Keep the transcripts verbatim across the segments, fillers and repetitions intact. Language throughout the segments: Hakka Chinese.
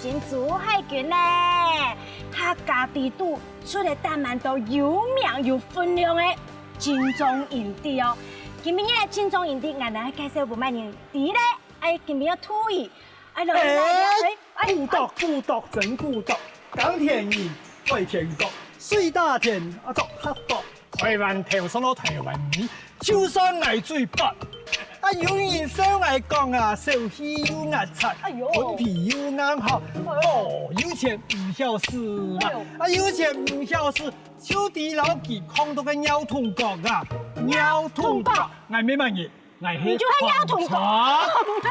新竹海軍呢，客家知著出个單蠻多有名有分量个金鐘影帝哦。今晡日个金鐘影帝，𠊎等愛介紹分麼人知咧？哎，今晡日愛注意，哎，來來來，哎，哎，孤獨，孤獨，真孤獨，耕田人，愛田國，水打田，啊，作客國。 台灣頭上个台灣味，就算𠊎最白，啊，有人笑𠊎講啊，小氣又齧齪，哎喲，本皮又硬殼，哦，有錢毋曉使嘛，哎喲，啊，有錢毋曉使，就知摎佢囥到个尿桶角啊，尿桶角，尿桶角。𠊎乜麼人？𠊎係你就係尿桶角。唐朝。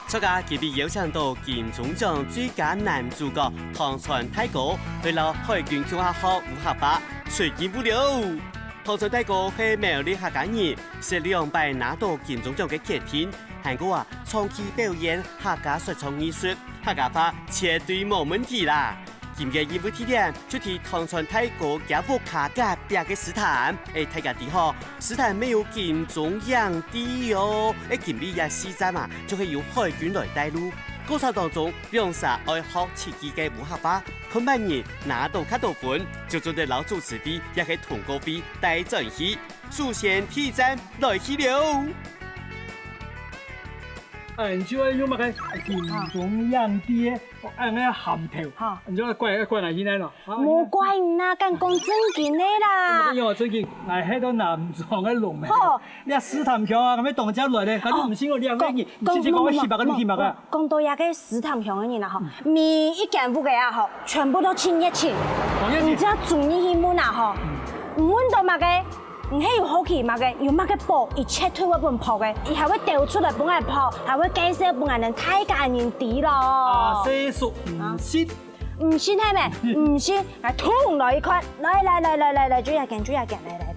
作家今晡日邀請到金鐘獎最佳男主角唐川大哥，來摎海軍共下學烏客話，出任務了。唐川大哥係苗栗客家人，係兩擺拿到金鐘獎个傑出，還過啊，長期表演客家說唱藝術，客家話絕對無問題啦。 今个任務地點就在唐川大哥厥屋下隔壁个獅潭。欸，大家知吼，獅潭乜有金鐘影帝哦。欸，今晡日這四站啊，就係由海軍來帶路。過程當中，兩儕愛學七句个烏客話，看麼人拿到較多分，就做得摎主持位也係通告費帶轉去。首先第一站來去了。哎，你就愛用麼个金鐘影帝？ 哦，恁樣喊頭。哈。你就怪，怪𠊎現在咯。啊，無怪你啦，敢講正經个啦。用啊，正經，𠊎係到南庄个龍尾。吼。你啊，獅潭鄉啊，𠊎乜當家來咧，𠊎都毋信哦，你啊，講，你，你直接講我講，翕啊，你翕啊。講到這个獅潭鄉个人啊，吼，每一間屋个啊，吼，全部都盡熱情。當然是。你只要注意去問啊，吼，問到麼个， 你係有好奇麼个？有麼个寶，佢絕對會分你拍个，佢還會兜出來分𠊎拍，還會介紹分𠊎等大家人知咯。啊，細叔，毋信。毋信係無？毋信，來，通來一看，來來來來來來，注意啊，注意啊，來來來。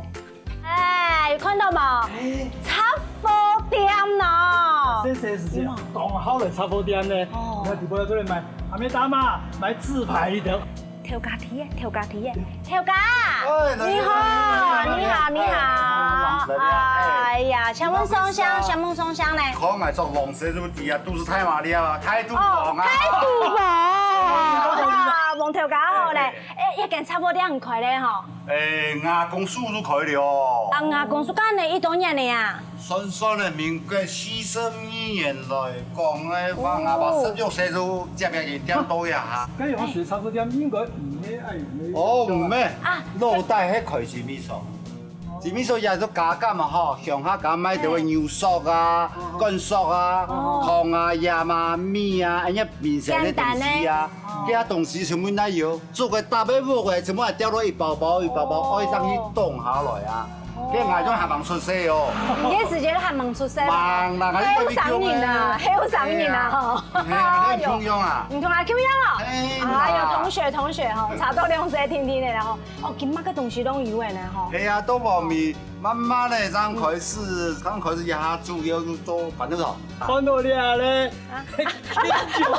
哎，有看到無？雜貨店咯。謝謝，謝謝，當好个雜貨店呢。哦。你看底部在這裡買，阿妹大媽買自拍的。 頭家知个，頭家知个，頭家，哎，來，你好，來，來，你好，你好。哎，哎呀，請問送香，請問送香呢？看𠊎著黃色就知啊，都係大馬力啊，大肚王啊。哦，大肚王，哇，黃頭家好咧。哎，一間雜貨店開咧吼。哎，阿公叔就開了。啊，阿公叔，該呢，幾多年了啊？ 算算个，民國四十二年來講个話，𠊎爸十六歲就接个店到這下。該樣時雜貨店應該毋係恁樣个。哦，毋係，啊，老底係開精米所。精米所也就加減嘛吼，鄉下加賣兜个牛粟啊、乾粟啊、糖啊、鹽啊、米啊，恁樣民生个東西啊，這下東西全部哪有？ 做个搭个屋个，全部還掉落一包包一包包，愛上去凍下來啊！該𠊎都還吂出世哦。你該時節都還吂出世。吂啦，𠊎後生人啊，後生人啊，吼。哎，你共樣啊？你同𠊎共樣哦。哎呀，同學同學吼，差到兩歲定定个吼。哦，今晡日个東西都有个呢吼。哎呀，都無味，慢慢个正開始，剛開始一下主要就做粄條。看到了咧，啊，金酒，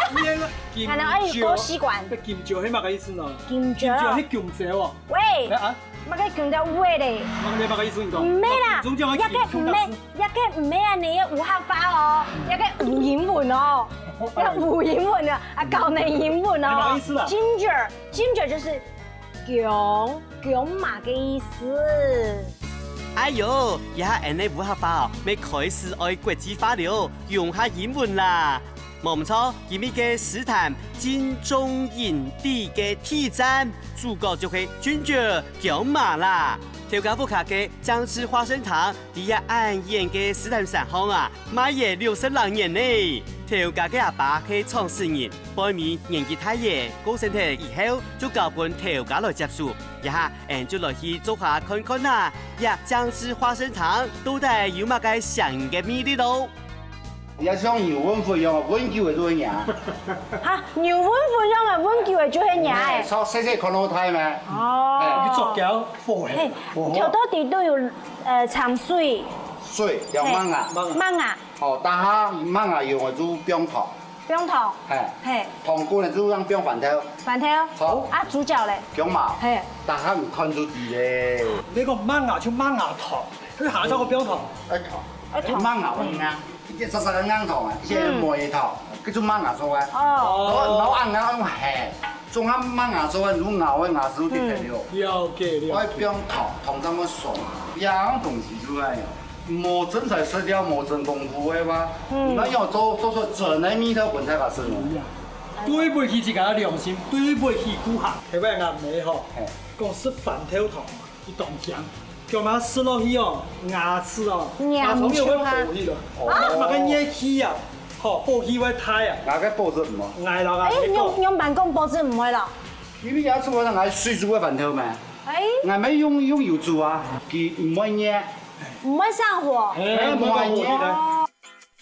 金酒。 看到，哎，有夠習慣。該金蕉係麼个意思呢？金蕉。金蕉係弓蕉哦。喂，啊？麼个弓蕉喂咧？麼个，麼个意思你講？毋係啦，中間還有一個毋係，一個毋係啊，你个烏客話哦，一個烏英文哦，哦，哎。一個烏英文啊，啊，教你英文哦。哎，麼个意思啦？Ginger，ginger就是薑，薑嫲个意思。哎喲，這下𠊎等个烏客話哦，乜開始愛國際化了，用下英文啦。 無毋著，今晡日个獅潭金鐘影帝个第一站，主角就係Ginger薑嫲啦。頭家屋下个醬汁花生糖，在這恁遠个獅潭山項啊，賣了六十零年呢。頭家个阿爸係創始人，背尾年紀大了，過身忒以後，就交分頭家來接手。這下，𠊎等就來去做下看看啊，這醬汁花生糖到底有麼个成人个魅力咯。 也像牛混混樣，混久了就會䀴。哈，牛混混樣个，混久了就會䀴欸。哎，從細細看到大咩？哦。哎，你做狗火嘿，嘿，火火。頭到底都有，呃，摻水。水，用麥芽。嘿，麥芽。哦，但下麥芽用个就放糖。放糖。嘿。嘿。糖分个就用放番豆。番豆。好。啊，主角咧？薑嫲。嘿。但下你看就知咧。你講麥芽就麥芽糖，你下下个放糖。哎，糖。哎，糖。麥芽，麥芽。一隻隻个硬糖啊，一些梅糖，佢就麥芽做个。哦，然後硬硬用下，總下麥芽做个，如咬个牙齒都跌忒了。了解了解。愛放糖，糖正會爽。這樣東西就係，無真材實料，無真功夫个話，嗯，那要做做出真个味道，滾太法師呢？對不起自家个良心，對不起顧客。頭擺𠊎姆吼，嘿，講食番豆糖。 佢當驚，叫麼个食落去哦，牙齒哦，牙齒會破去了，麼个熱氣啊，吼，火氣會大啊。𠊎个保證毋會。𠊎老啊，哎，用用板講保證毋會了。因為牙齒會讓𠊎水煮个番豆嘛，哎，𠊎毋係用用油煮啊，佢毋會熱，毋會上火。哎，毋會熱。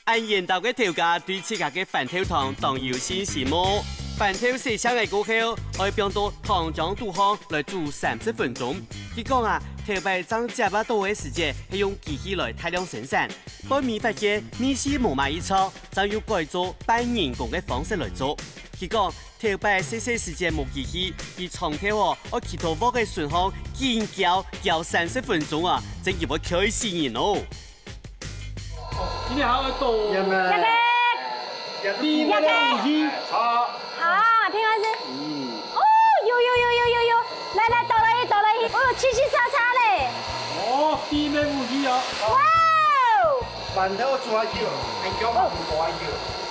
恁緣投个頭家對自家个番豆糖當有信心哦。番豆洗淨仔過後，愛放到糖漿肚項來煮三十分鐘。佢講啊，頭擺正接啊到个時節係用機器來大量生產，背尾發現味緒無麼一樣，正又改做半人工个方式來做。佢講，頭擺細細時節無機器，佢長透哦，愛企到鑊个脣項緊攪攪三十分鐘啊，正有會開心人哦。 今天還要到，也沒，也沒，也沒武器。好，平安是。嗯。哦，有有有有有有，來來，倒了一，倒了一，哦，七七叉叉嘞。哦，秘密武器哦。哇哦！番豆煮下去，還叫麻婆下去，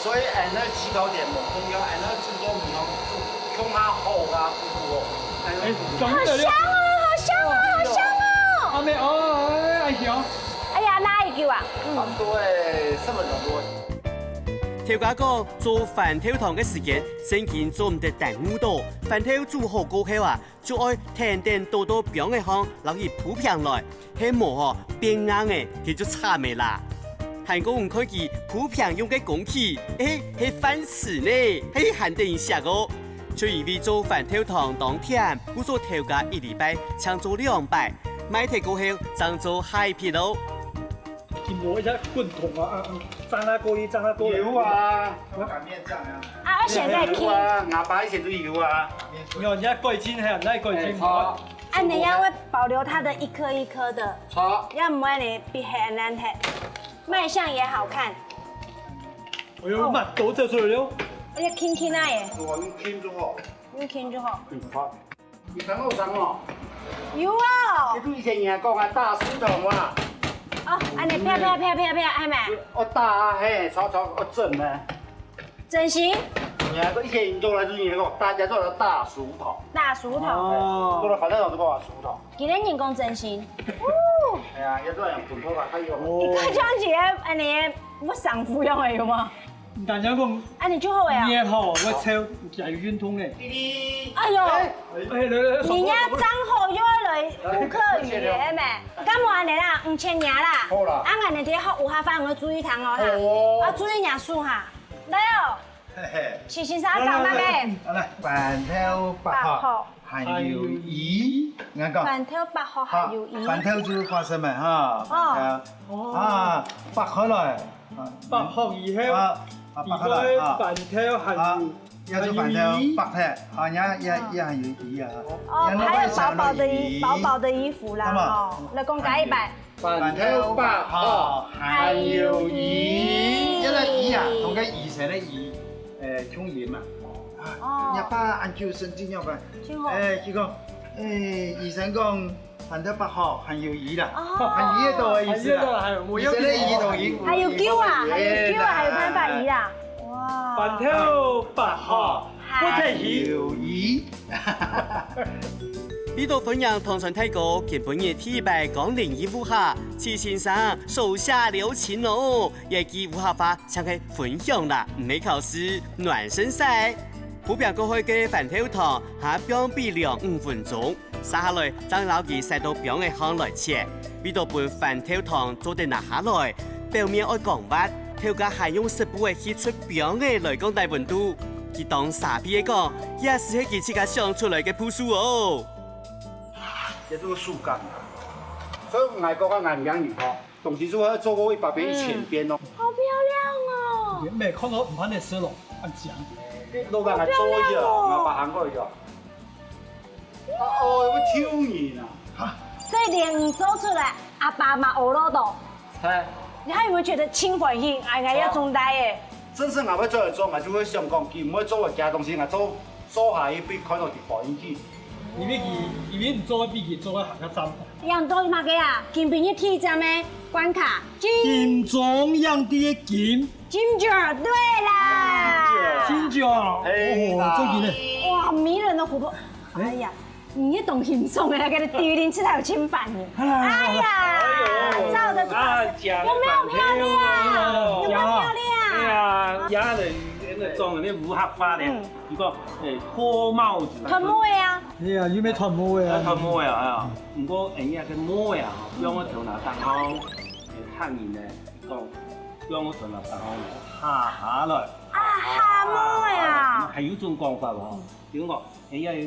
所以俺那起高點，我跟你講，俺那製作米哦，共下好啊，不苦哦。哎，好香哦，好香哦，好香哦。阿妹哦，哎，哎，香。 哎呀，哪一句啊？嗯，差不多誒，十分鐘左右。頭家講，做番豆糖个時間，正經做毋得耽誤到。番豆煮好過後啊，就愛跈等倒到鑊仔項，摎佢鋪平來，係無吼，變硬誒，佢就慘誒啦。還過毋看佢鋪平用个工具，誒，係飯匙呢，係還得人惜哦。就因為做番豆糖當甜，故所頭家一禮拜淨做兩擺， 賣忒過後，正做下一批哦。佢無一隻滾筒啊，啊，啊，炸啊過去，炸啊過來。有啊，我擀麵醬啊。啊，愛先來去。有啊，阿爸以前都有啊。你看，人家蓋金還有那蓋金。哎，好。恁樣會保留它的一顆一顆的，好。要毋然你比較難忒，賣相也好看。哎呦，蠻多這出來了。而且輕輕啊耶，我用輕就好。用輕就好。嗯，好。 你生好生哦。有哦。你都以前人家講啊，大叔頭啊。哦，恁樣啪啪啪啪啪，係無？哦，大啊，嘿，炒炒，哦，整呢。整形？人家以前人做來就人家講，大家做了大叔頭。大叔頭。哦。做了反正老子講大叔頭。今天人工整形。哦。哎呀，也做人本土吧，他有。哦。你看像一個恁樣不爽服用的有無？ 你敢講講，啊，你就好呀。你也好，我操，你加有運動嘞。弟弟。哎呦，哎，哎，來，來，手過，人家張口又要來顧客語耶，咩？幹嘛呢啦？五千年啦。好啦。啊，俺們這學有下發，我注意聽哦，哈。哦。啊，注意人家數哈。來哦，嘿嘿。七七叉叉講麼个？好來，番豆八殼。八殼。 還有魚，你看講。番豆八殼還有魚。好，番豆就花生嘛，哈，哦。番豆，哦。啊，擘開來，啊，擘殼以後，啊，啊，擘開來，啊，番豆還有，啊，也係番豆，還有魚。擘開，啊，也，也，也還有魚啊。哦，還有薄薄的衣，薄薄的衣服啦，那麼，哦，來講加一擺。 番豆八殼，還有魚。這個魚啊，同該魚生个魚，呃，共音嘛。啊，哦。若爸恁久生真要緊。真好。哎，佢講，哎，醫生講，番豆八殼，還有魚啦。哦。還有魚个意思啦。還有魚个，還有，魚生个魚同魚。還有救啊，還有救啊，還有辦法魚啦。哇。番豆八殼，不得魚。還有魚。 為著歡迎糖酸大哥今晡日第一擺光臨佢屋下，徐先生手下留情哦！這句屋下話正係分享啦，毋係考試，暖身賽。鋪平過去个番豆糖，還放畀兩五分鐘，續下來正摎佢徙到鑊仔項來切。為著分番豆糖做得拿下來，表面愛光滑，頭家還用濕布仔去捽鑊仔來降低溫度。 佢當沙鼻个講，這就係佢自家想出來个步數哦。也做手工啊。所以外國个南洋人吼，東西就會做過一百遍、一千遍哦。好漂亮哦！你沒看到毋怕你食咯，恁香。你老闆還做一下，好漂亮哦。我把韓國一下。啊，哦，有救人啊！哈，所以連你做出來，阿爸嘛學落到。嘿。你還有沒有覺得盡歡喜？哎，哎，要中大耶！真係𠊎會做來做，𠊎就會想講，佢毋會做个其他東西，𠊎做做下一筆看到佢歡喜。因為佢，因為你做个比佢做个還較讚。贏到麼个啊？金檳玉鐵站个關卡，金金鐘影帝个金。金角，對啦。金角，嘿啦。哦，最近呢？哇，迷人的琥珀。哎呀，你也懂形状哎，那個第一輪吃到有侵犯你。哎呀，哎呦，照得出來是，啊，講得有沒有漂亮？有沒有漂亮？對啊，雅人那種那五花八門，嗯。你講，哎，脫帽子，脫帽的啊。哎呀，又沒脫帽的啊。脫帽的啊，哎呀，不過人家个帽的啊，放我頭那頂項，客人呢，講，放我頭那頂項，下下來。啊，下帽的啊。還有一種講法哦，比如講，人家有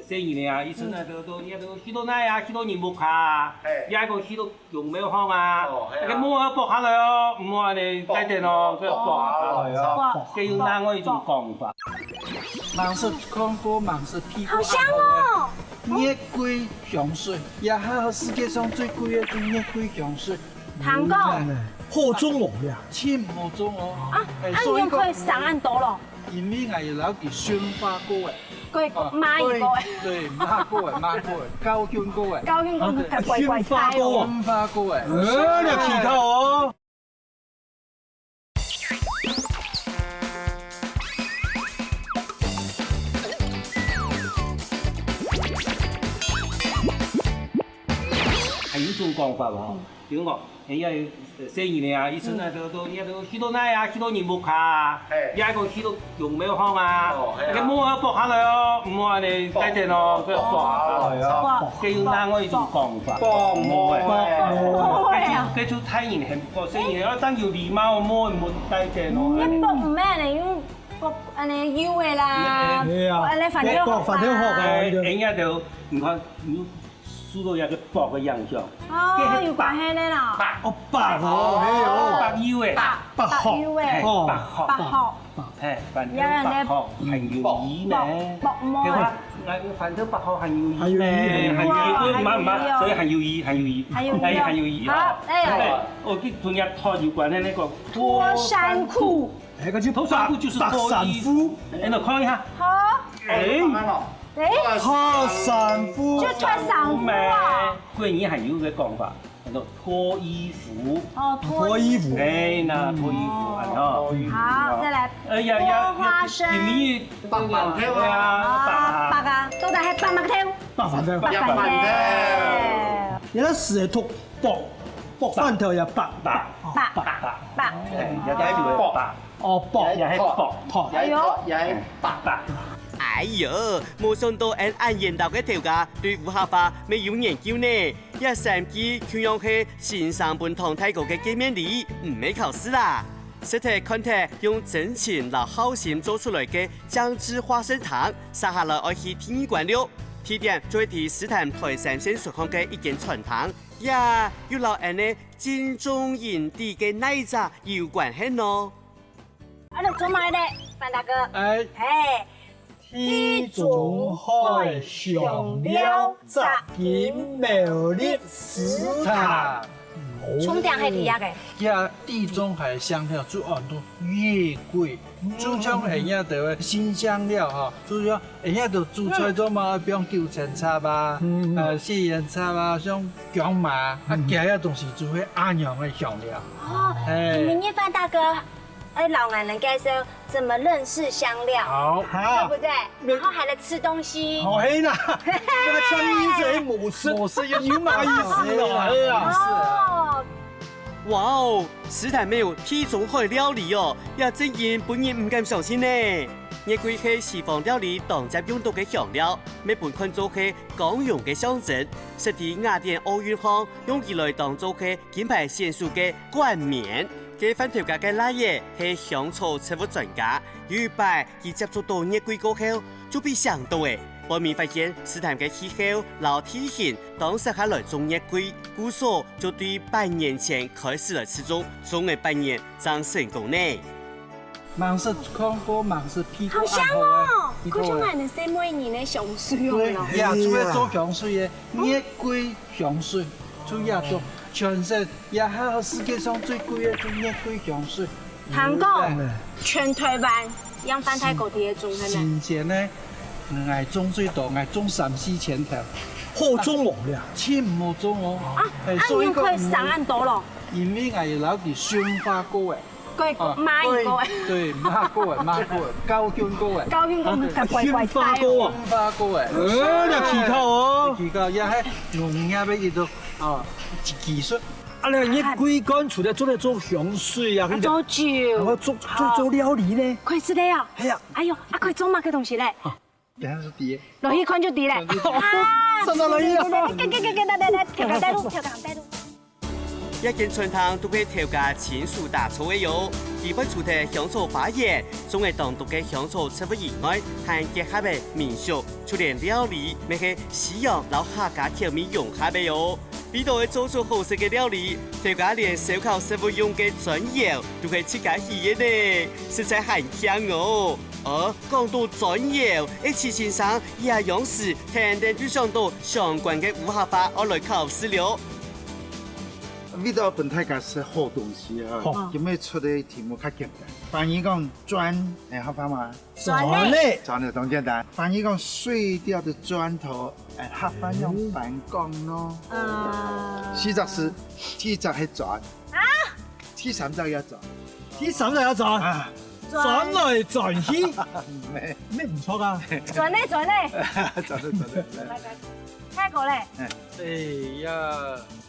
細人仔啊，以前啊，都，都，人家都去到哪啊，去到人屋下啊，嘿。也講去到公廟項啊，哦，係啊。該个帽啊，剝下來哦，毋好恁樣戴等哦，哦，該剝下來哦。哦，哦，哦。該有另外一種講法。吂識看過，吂識鼻過，好香哦。月桂香水，這下世界上最貴个就月桂香水。聽講。好中哦呀。盡好中哦。啊，哎，啊，所以講，你用開三萬多咯。 因為𠊎有摎佢馴化過誒。過，哦，罵佢過誒。對，罵過誒，罵過誒，教訓過誒。教訓過，乖乖聽哦。馴化過誒。呃，你要氣透哦。還有一種講法哦，比如講， 哎呀，細人仔啊，以前啊，都，都，人家都去到哪啊，去到人屋下啊，嘿。也講去到公廟項啊，哦，係啊。該帽啊，剝下來哦，毋好恁樣戴等哦，哦，該剝下來哦。哦，哦。該有另外一種講法。剝帽仔。剝帽仔啊。該就，該就大人還不夠，細人仔愛當有禮貌，帽毋好戴等哦。該剝毋係恁樣，用剝恁樣幼个啦，哎呀，恁樣反正好。哎，哎呀，就，你看，你 受到一個剝个影響。哦，有關係呢啦。白。哦，白哦，嘿哦。白幼个。白，白殼。白幼个。嘿，哦。白殼。白殼。嘿，反正白殼還有意義呢。剝，剝，剝。對吧？那反正白殼還有意義呢，還有意義。還有意義，還有意義哦。所以還有意義，還有意義。還有意義哦。哎，還有意義啊。好，哎。對，我去同人家脫有關的那個脫衫褲。 哎，該就白，脫衫褲就是白衫褲。哎，你看一下。好。哎。哎。白衫褲。就脫衫褲啊。過年還有一個講法，叫做脫衣服。哦，脫衣服。哎，那脫衣服啊，哦。好，再來。哎呀呀，脫花生。白饅頭啊。啊，白啊，到底係白饅頭？白饅頭。白饅頭。原來係脫 剝，剝飯頭也白。白，白，白，白。哎，也係白。哦，剝。也係剝，剝。哎喲。也係白，白。哎喲，無想到𠊎恁緣投个頭家對五花八門有研究呢。這三句共樣係先生分堂大哥个見面禮，毋係考試啦。實在看忒用真情摎孝心做出來个醬汁花生糖，續下來愛去第二關了。地點就係在獅潭台三線所看个一間餐廳。 呀，又摎𠊎等金鐘影帝个哪隻有關係呢？啊，你做麼个咧，范大哥？哎。嘿。地中海香料，十斤苗栗獅潭。重點係第一個。佢地中海香料就安到月桂，就像𠊎等个辛香料哈，就像 人家都煮菜做嘛，放九層塔啊，嗯。呃，四葉塔啊，像薑嫲啊，嗯。啊，加个東西就會恁樣个香料。哦，哎。你們葉范大哥，哎，摎𠊎等介紹怎麼認識香料，好。對不對？好。然後還來吃東西。好，嘿啦，那個創意是，哎，模式，模式有，有麼个意思哦？哎呀。哦。 哇哦，獅潭乜有地中海料理哦，這正經分人毋敢相信呢。月桂係西方料理當常用到个香料，乜分看做係光榮个象徵，實在雅典奧運項用佢來當做係金牌選手个冠冕。該范頭家个倈仔係香草植物專家，有一擺佢接觸到月桂過後， 就被唌著了。背尾發現獅潭个氣候摎地形當適合來種月桂，故所就對半年前開始來試種，種了半年正成功呢。吂識看過，吂識鼻過，好香哦！恁好啊，鼻過啊。看像𠊎等細妹人个香水哦。對，呀，就係做香水个，月桂香水，就這種。全省也係世界上最貴个就月桂香水。聽講，全台灣樣般大个地个種，係無？新鮮呢，𠊎種最多，𠊎種三四千頭。好種無了？盡無種哦。啊，啊，所以講，你可以生恁多咯？因為𠊎有摎佢馴化過誒。 過過，啊，罵過誒。對，罵過誒，罵過誒，教訓過誒。教訓過，啊，對。佢乖乖待哦。馴化過啊。馴化過誒。呃，你要提高哦。提高，也係農業个一種，啊，技術。啊，你月桂乾除了做來做香水啊，啊，做酒。然後做，做，做料理呢？可以食个啊。係啊。哎喲，啊，可以做麼个東西咧？啊。 等下係知。落去看就知咧。啊，上到落去啊。來來來，來來來，調開帶路，調開帶路。這間餐廳都係頭家親手打造个喲，佢會除忒香草花園，種个當多个香草植物以外，還結合个民宿，就連料理乜係西洋摎客家調味融合个喲。味道會做出好食个料理，頭家連燒烤食物用个磚窯都係自家起个呢，實在還慶哦！ 哦，講到磚窯，H先生這央時定定就想到相關个烏客話愛來考試了。為著分大家食好東西哈，好。今日出个題目較簡單。翻譯講磚，誒，客話嘛？磚呢？磚呢，當簡單。翻譯講碎掉的磚頭，誒，客話仰般講呢？呃。四隻字，第一隻係磚。啊？第三隻也磚。第三隻也磚。啊。 轉來轉去。無。無毋著啊。轉咧，轉咧。轉咧，轉咧，轉咧。大哥咧。哎呀，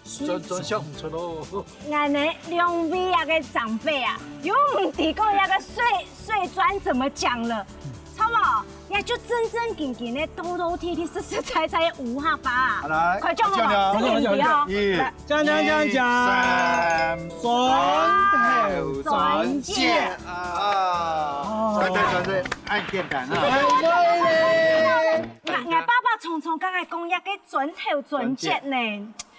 轉，轉想毋出咯。𠊎呢，兩位這个長輩啊，又毋知講這个碎，碎磚怎麼講了，著無？ 也就正正經經个、道道地地、實實在在个烏客話啊。好來，快講好無？快講，這个問題哦。快講，快講。一、講，講，講，講。二、三，磚頭磚節啊！哦。磚頭磚節，恁簡單啊。哎，對咧。𠊎，𠊎爸爸常常摎𠊎講，這个磚頭磚節呢。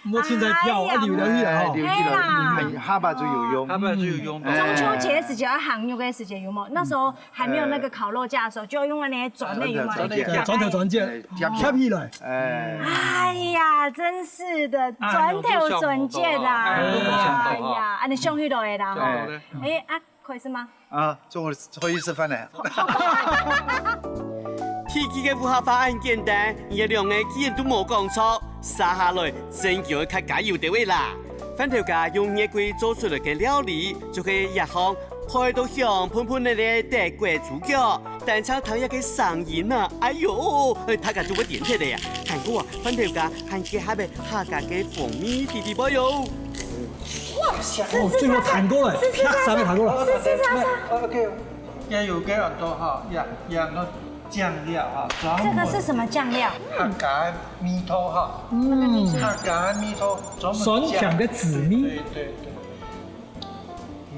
莫凊彩跳，哎呀，愛留了起來吼。哎，留起來，係啦。哎，下把就有用。下把就有用到。哎。中秋節个時節，還行肉个時節有無？那時候還沒有那個烤肉架的時候，就要用那些磚頭，有無？磚頭，磚頭，磚頭，哎，夾起來。貼起來。哎。哎呀，真是的，啊，磚頭磚節啦。哎，哎呀，恁樣想起來个啦，吼。想起來。哎，啊， 可以食嗎？啊，中午可以食飯了。地基个烏客話恁簡單，你兩个竟然都無講著，續下來真叫愛較加油兜仔啦！番頭家用月桂做出來个料理，就係這項配到香噴噴个个德國豬腳，單淨聽這个聲音啊，哎喲，大家就會癲忒了啊！還過啊，番頭家還結合了客家个風味在裡背喲。 哇，哦，最後彈過來，是，是，是，啪，上面彈過來。是，是，是，是。OK，也有个很多哈，也，也很多醬料哈，專門這個是什麼醬料？客家个味道哈，嗯。客家个味道，專門醬。酸甜个滋味。對，對，對，對。嗯，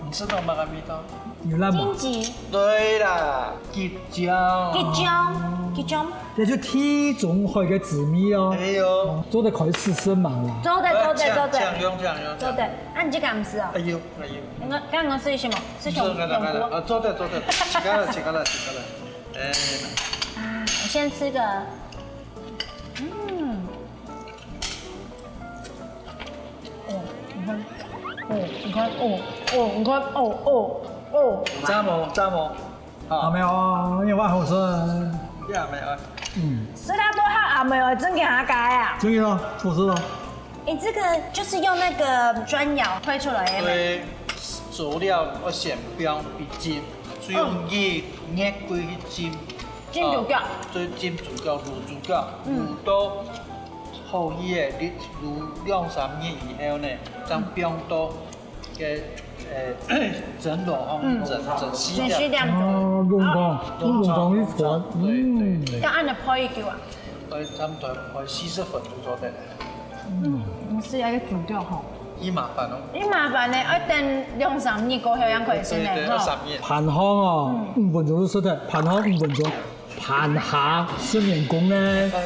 你知道麼个味道？牛蒡嗎？金桔。對啦，桔醬。桔醬，桔醬。 這就地中海个滋味哦。哎喲。哦，做得可以試試嘛啦。做得，做得，做得。醬，醬，用醬，用醬。做得。啊，你這個毋使哦。哎喲，哎喲。剛剛，剛剛是什麼？是熊，你說看看，熊菇。啊，做得，做得，自家來，自家來，自家來。哎。啊，我先吃個，嗯。哦，你看，哦，你看，哦，哦，你看，哦，哦，哦。讚哦，讚哦。 好。阿妹哦，你話好食。你阿妹啊。嗯。食到多好，阿妹哦，真給他改啊。真的哦，好食哦。誒，這個就是用那個磚窯推出來的嗎？對，佐料我先放一浸，就用月，月桂去浸。浸豬腳。啊，對，浸豬腳，滷豬腳，嗯。滷到好一點，滷兩三日以後呢，正放到 个，呃，蒸籠吼，嗯。蒸，蒸四點。蒸四點鐘。哦，用光，用光一款，對，對，對。嗯。要恁樣烰幾久啊？烰差不多烰四十分鐘左右。嗯，毋係，愛煮掉吼。已麻煩哦。已麻煩呢，愛等兩三日過後，正可以食呢，對，對，吼。兩三日。盤項哦，嗯。五分鐘就食得，盤項五分鐘，盤下十年功呢。哎。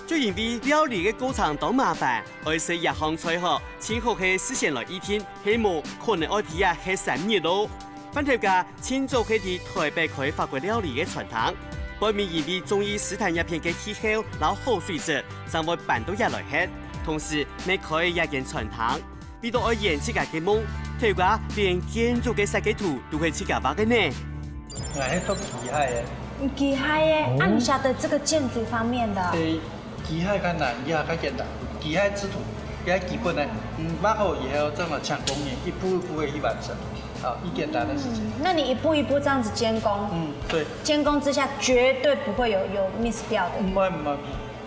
就因為料理个過程當麻煩，愛食這項菜吼，盡好係事先來預定，係無可能愛佇這歇三日咯。番頭家盡早係佇臺北開法國料理个餐廳，背尾因為中意斯坦這片个氣候摎好水質，正會搬到這來歇。同時乜開這間餐廳。為著愛圓自家个夢，頭家連建築个設計圖都係自家畫个呢。𠊎係讀機械个。你機械个，啊，你曉得這個建築方面的？誒，機械較難，這較簡單。機械製圖，這基本个，嗯，畫好以後，正好請工人一步一步个去完成，啊，一簡單个事情。嗯，那你一步一步這樣子監工，嗯，對。監工之下絕對不會有，有miss掉的。毋會，毋會，毋會，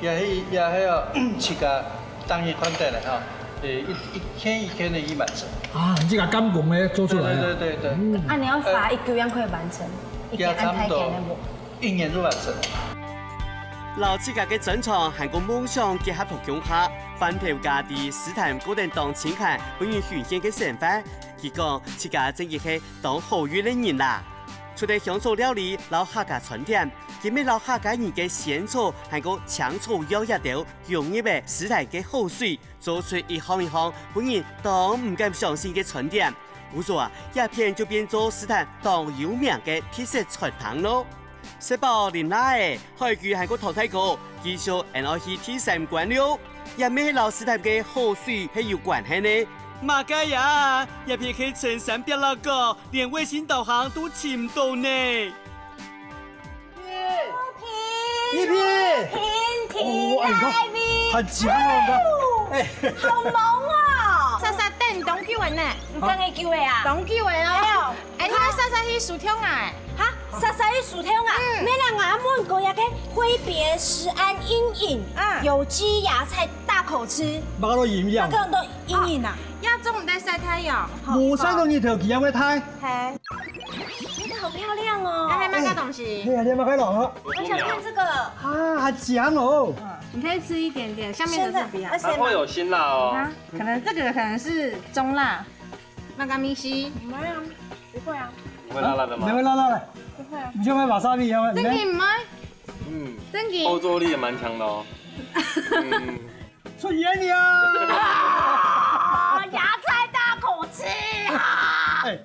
也係，也係要自家當然看得了哈，誒，一，一件一件个去完成。啊，你這個監工个做出來啊。對，對，對，對。嗯。啊，你要罰幾久樣可以完成？一件安排給那個。也差不多一年就完成。摎自家个專長還過夢想結合到共下，范頭家在獅潭過等當清閒，分人欣羨个生活。佢講，自家正經係當好運个人啦。除了香草料理摎客家餐點，佢乜摎客家人个仙草還過青草藥葉等融入个獅潭个好水，做出一項一項分人當毋敢相信个餐點。故所啊，這片就變做獅潭當有名个特色餐廳囉。食飽啉罅仔，海龜還過唐大哥，繼續𫣆愛去第三關了。這乜係摎獅潭个好水係有關係呢？麼个呀？這片係深山壁壢角，連衛星導航都尋毋到呢。一品，一品，哦，哎，你看，很強哦，你看，哎，好猛哦！莎莎等當久个呢，你等幾久个啊？當久个哦。哎，你看莎莎去樹頭啊？哈，莎莎去樹頭啊？嗯。沒啦，𠊎問過那個揮別食安陰影，嗯，有機芽菜大口吃，麼个都陰影。麼个都陰影啊？也做毋得曬太陽。無曬到日頭，佢也會大。嘿。 那個好漂亮哦。那還有麼个東西？哎呀，你有沒有看到啊？我想看這個。啊，好強哦！你可以吃一點點，下面的是不要。現在是嗎？它會有辛辣哦。啊，可能這個可能是中辣。那個米西，不會啊，不會啊。你會辣辣的嗎？你會辣辣的？不會啊。你就會把沙米，你會，真的嗎？嗯，真的。後坐力也蠻強的哦。嗯。出煙了！啊，芽菜大口吃啊！哎，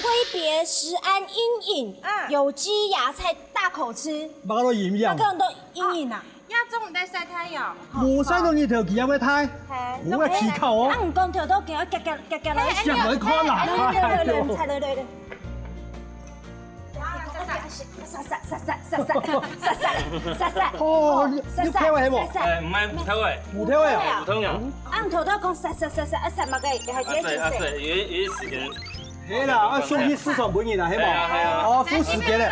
揮別食安陰影，嗯。有機芽菜大口吃，麼个都陰影。麼个都陰影啊？也做毋得曬太陽。無曬到日頭，佢也會大。嘿。有个氣口哦。啊，毋講頭都叫我夾夾夾夾來。夾來看啦。來來來來，來來來。 沙沙沙沙沙沙沙沙沙沙沙。哦，你，你跳个係無？沙沙。哎，毋係跳个，無跳个啊？無跳个。啊，你頭拄講沙沙沙沙，啊，沙麼个？還係阿細，阿細，有一，有一時間。係啦，啊，送去市場分人啦，係無？係啊，係啊。哦，付時間咧。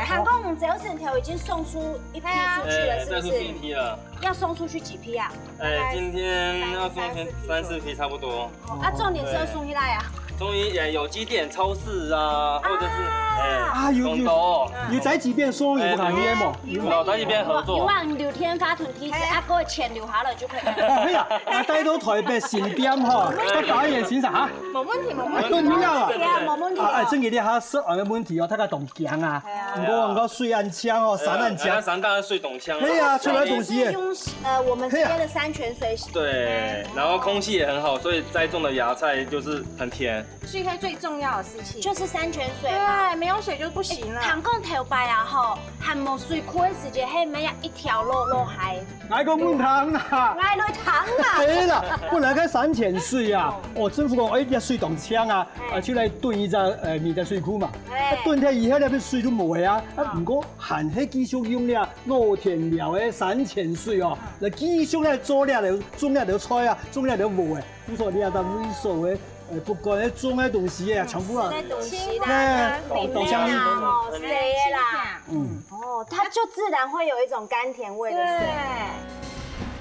還講你只有線條已經送出一批出去了，哎，是不是？再出去一批了。要送出去幾批啊？哎，今天要送先三四批差不多。 啊，重點是要送去哪啊？送去，呃，有機店、超市啊，或者是，哎，啊，有，有，廣東哦。有在幾遍送，有不可能無？有，有在幾遍合作。有啊，你留電話同地址，啊，給我錢留下來就可以了。哦，係啊，啊，帶到台北新店吼，再搞一點行程哈。無問題，無問題。啊，對，你好啊。對啊，無問題啊。啊，哎，真个你還是有問題哦，大家懂講啊。哎呀。毋過，毋過水恁靚哦，山恁靚。哎呀，山當然水當靚。係啊，出來東西耶。是用，呃，我們這邊的山泉水洗。對，然後空氣也很好，所以栽種的芽菜就是很甜。 水係最重要的事情。就是山泉水嘛。對，沒有水就不行了。哎，聽講頭擺啊吼，還無水庫个時節，係乜一條路，路海。𠊎講問湯啊。𠊎來湯啊。係啦，本來个山泉水啊，哦，政府講，哎，這水當靚啊，哎。啊，就來囤一隻，呃，米的水庫嘛。哎。啊，囤忒以後，那片水都無个啊。啊，嗯。毋過還係繼續用這老田寮个山泉水哦，嗯。來繼續來做這條，種這條菜啊，種這條禾个。 毋錯，你也當無所謂，呃，不管係種个東西啊，全部啊，吃的東西啦，哎，豆，豆漿啊，吼，水啦。嗯。哦，它就自然會有一種甘甜味的水。對。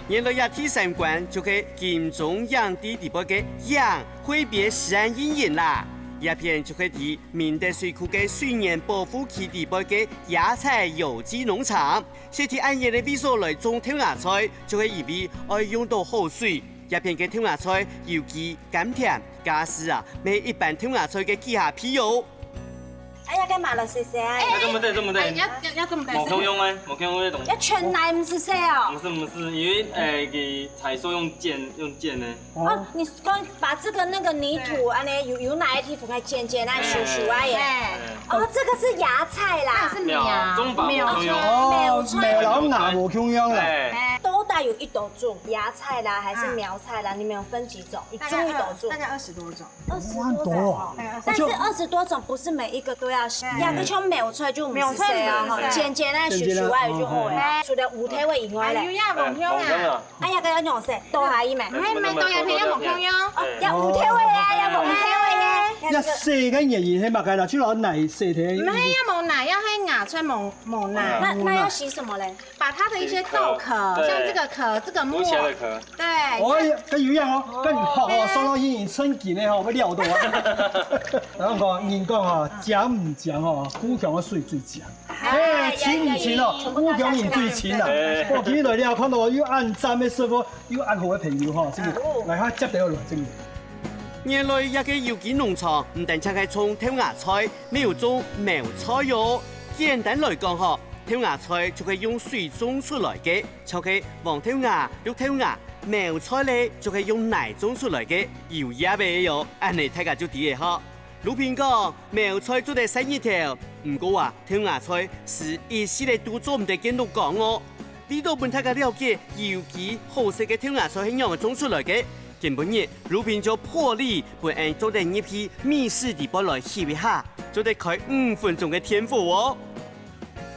原來這第三關就係金鐘影帝底背个影，揮別食安陰影啦。這片就係在明德水庫个水源保護區底背个野菜有機農場。 設在恁遠个位所來種豆芽菜，就係因為愛用到好水。這片个豆芽菜有機、甘甜，價數啊，乜係一般豆芽菜个幾下倍哦。哎呀，該麼个細細啊？哎，這毋對，這毋對。哎，要要要這麼大聲。無共樣个，無共樣个東西。要全奶毋係細哦。毋係毋係，因為誒，佢採收用剪用剪个。哦，你講把這個那個泥土啊，那有有哪一地方可以剪剪啊，修修啊耶？哎，哦，這個是芽菜啦。那是苗，苗，中法無共樣。苗菜。哦，苗摎芽無共樣啦。哎，都帶有一斗種，芽菜啦，還是苗菜啦？你們有分幾種？你種一斗種？大概二十多種。 二十多種哦，但是二十多種不是每一個都要洗，兩個種沒有出來就沒有出來哦，剪剪啊，修修啊就好了。除了五天位以外嘞，還有呀，黃香啊，哎呀，該要用誰？多還一枚，沒沒多呀，沒有黃香喲。哦，要五天位呀，要五天位呀。要洗个原因係麼个啦？就拿來洗的。沒有無奶，要係芽菜無無奶。那那要洗什麼嘞？把它的一些豆殼，像這個殼，這個膜，剝下的殼， 對。哦，跟有一樣哦，跟你好好說到英語成績呢吼，會料到啊。然後講，人講哈，講毋講吼，故鄉个水最靚。哎，親毋親哦，故鄉人最親啊。我今日來了，看到有恁讚个師傅，有恁好个朋友吼，真个，來哈，接得來，真个。原來這個有機農場毋單淨係種豆芽菜，乜有種苗菜喲。簡單來講吼，豆芽菜就係用水種出來个。 像係黃豆芽、綠豆芽、苗菜咧，就係用泥種出來个，有葉仔喲，恁呢大家就知咧吼。魯平講，苗菜做得曬日頭，毋過啊，豆芽菜係一息仔都做毋得見到光哦。為著分大家了解有機好食个豆芽菜係仰仔種出來个，今晡日魯平就破例分𠊎做得入去密室裡背來翕一下，做得開五分鐘个電火哦。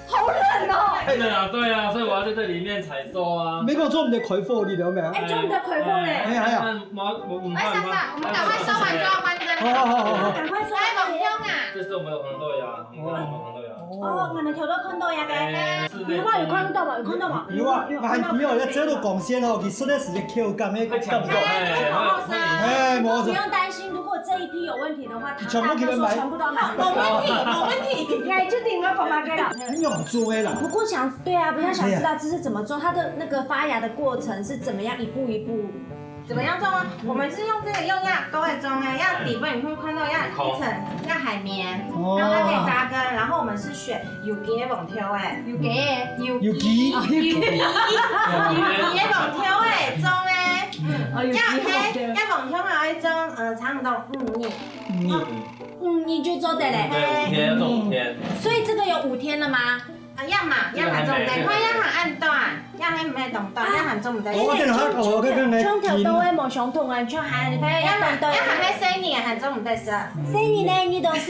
好冷哦！對啊，對啊，所以我要在這裡面採收啊。沒有做你的開火，你了沒有？哎，做你的開火嘞。哎，還有。那我我我們哎，上上，我們趕快收完就要關燈了。好好好好好。趕快收。來，黃香啊！這是我們的黃豆芽，你看我們黃豆芽。哦，你們頭都看到呀？哎，是有啊，有看到嗎？有看到嗎？有啊，還有，要遮到光線哦，佢食个時間口感个感覺。哎，這個好好吃。哎，沒錯。不用擔心，如果這一批有問題的話，全部給他買。全部都買。好，沒問題，沒問題。哎，就定了，講嘛，可以了。很有滋味啦。不過想，對啊，比較想知道這是怎麼做，它的那個發芽的過程是怎麼樣，一步一步。怎麼樣做啊？我們是用這個，用這樣都會種哎，要底部你會看到要一層要海綿，哦。然後它可以扎根，然後我們是選有機的黃豆哎，有機的，有有機。有機的黃豆哎，種哎，嗯，哦，有機的黃豆。要黑，要黃豆啊，愛種呃，差不多五日。嗯。 五日就做得嘞。對，五天要做五天。所以這個有五天了嗎？啊，要嘛，要嘛做得，這個還沒，這個還沒。看要喊恁短，要喊毋係當短，要喊做毋得。哦，對了，我剛剛來從頭到尾無相同啊，就喊嘿，要喊，要喊該細人，喊做毋得食。細人呢，你都細。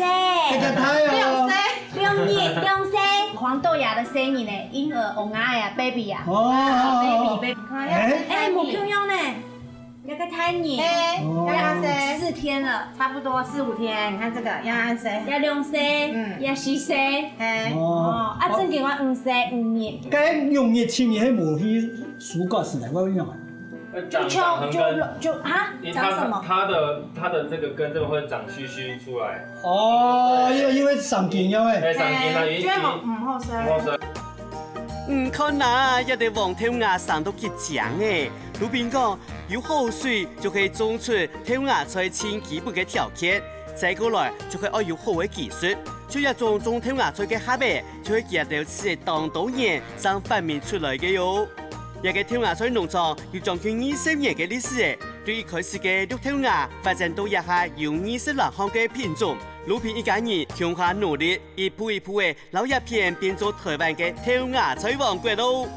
這個太哦。兩歲。兩日，兩歲。黃豆芽的細人呢，嬰兒、嬰兒呀，baby呀。哦，哦，哦。Baby，baby。哎，哎，無共樣呢。 那個太陽。哎，哦。要按時。四天了。差不多四五天，你看這個要按時。要兩歲，嗯。要四歲。哎。哦。哦，啊，正經話五歲五日。該兩日七日，還無去收割時代，我跟你講。就就就就啊，因為它長什麼？它的它的這個根就會長鬚鬚出來。哦，因為因為生根了哎。哎，生根了，哎，因為就會無，嗯，好生。好生。 你看啊，這兜黃豆芽生到幾靚欸！魯平講，有好水就可以種出豆芽菜盡基本个條件，再過來就係愛有好个技術。像這種種豆芽菜个客仔，就係佢兜試了當多年正發明出來个喲。這個豆芽菜農場有將近二十年个歷史欸，對一開始个綠豆芽發展到這下有二十來項个品種，魯平一家人共下努力，一步一步仔 摎這片變做臺灣个豆芽菜王國囉。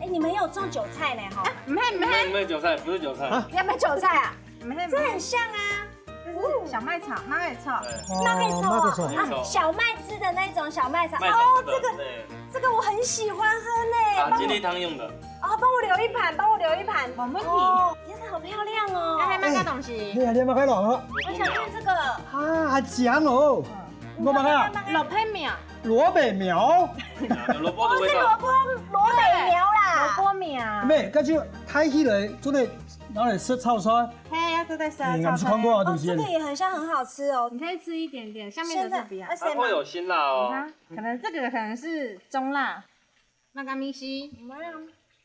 欸，你們有種韭菜呢，哈？欸，毋係，毋係。毋係，毋係韭菜，不是韭菜。啊？你們韭菜啊？毋係，毋係。這很像啊。這是小麥草，麥草。對。哦，麥草啊，麥草。啊，小麥汁的那種小麥草。麥草汁的，哦，這個，對。這個我很喜歡喝呢，打精力湯用的。幫我，哦，幫我留一盤，幫我留一盤。沒問題。哦，真的好漂亮哦。那還有麼个東西？欸，你還有麼个東西？我想看這個。啊，好香哦。嗯。 我問啊，蘿蔔苗。蘿蔔苗？有蘿蔔的味道。哦，是蘿蔔，蘿蔔苗啦。蘿蔔苗。咩，該就大起來，做得拿來食炒菜。嘿，要做得食炒菜。欸，我們是看過啊，哦，東西。這個也很像，很好吃哦。你可以吃一點點，下面的就不要。現在，啊，它會有辛辣哦。你看，可能這個可能是中辣。 那個東西。沒有，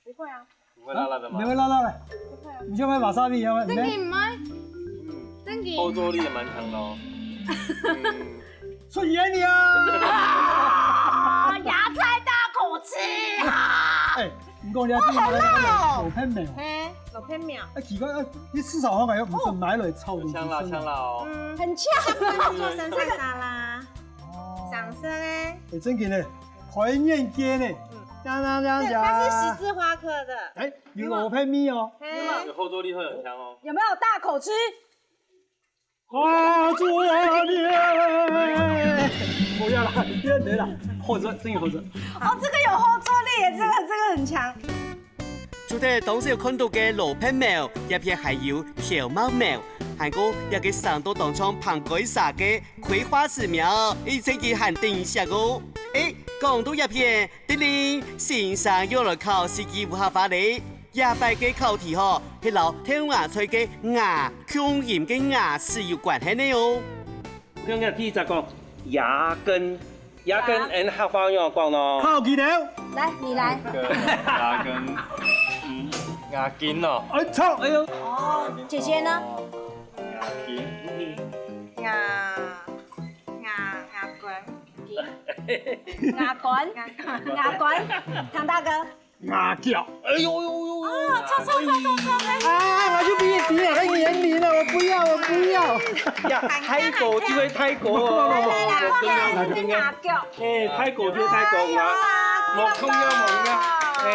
不會啊。不會辣辣的嗎？沒有辣辣的。不會啊。你像那wasabi一樣，你看。真的嗎？嗯。真的。後坐力也蠻強的哦。嗯。出現了！啊，芽菜大口吃啊！哎，你講你要聽那個老片苗，嘿，老片苗。哎，奇怪，哎，你市場好像又不是買來炒的，有香啦，有香啦哦。嗯，很嗆。做生菜沙拉，哦，上色哎。哎，正經的，開眼界呢。嗯，這樣這樣這樣。對，它是十字花科的。哎，有老片苗哦。嘿，有后坐力，会很香哦。有没有大口吃？ 啊，主啊，你！不要啦，不要啦，好热，真有好热。哦，這個有後坐力耶，這個，這個很強。除忒當時有看到个老片苗，這片還有條目苗，還過這個生到當像膨雞儕个葵花籽苗，一直佢還頂惜哦。誒，講到這片，叮鈴，先生又來考四句烏客話咧。 這擺个考題吼，係摎豆芽菜个芽共音个芽字有關係呢哦。像个第一隻講芽根，芽根，芽。𫣆客話仰講呢？靠佢頭。來，你來。芽根，嗯，芽根哦。哎，錯，哎喲。哦，姐姐呢？芽根。芽，芽，芽根。芽根，芽根，唐大哥。 牙腳。哎呦呦呦！哦，錯錯錯錯錯！啊，我就比你低兩個年齡了，我不要，我不要。呀，泰國就係泰國。不不不不不。來來來，牙腳。哎，泰國就係泰國啊，哎呀，無共樣無共樣。哎，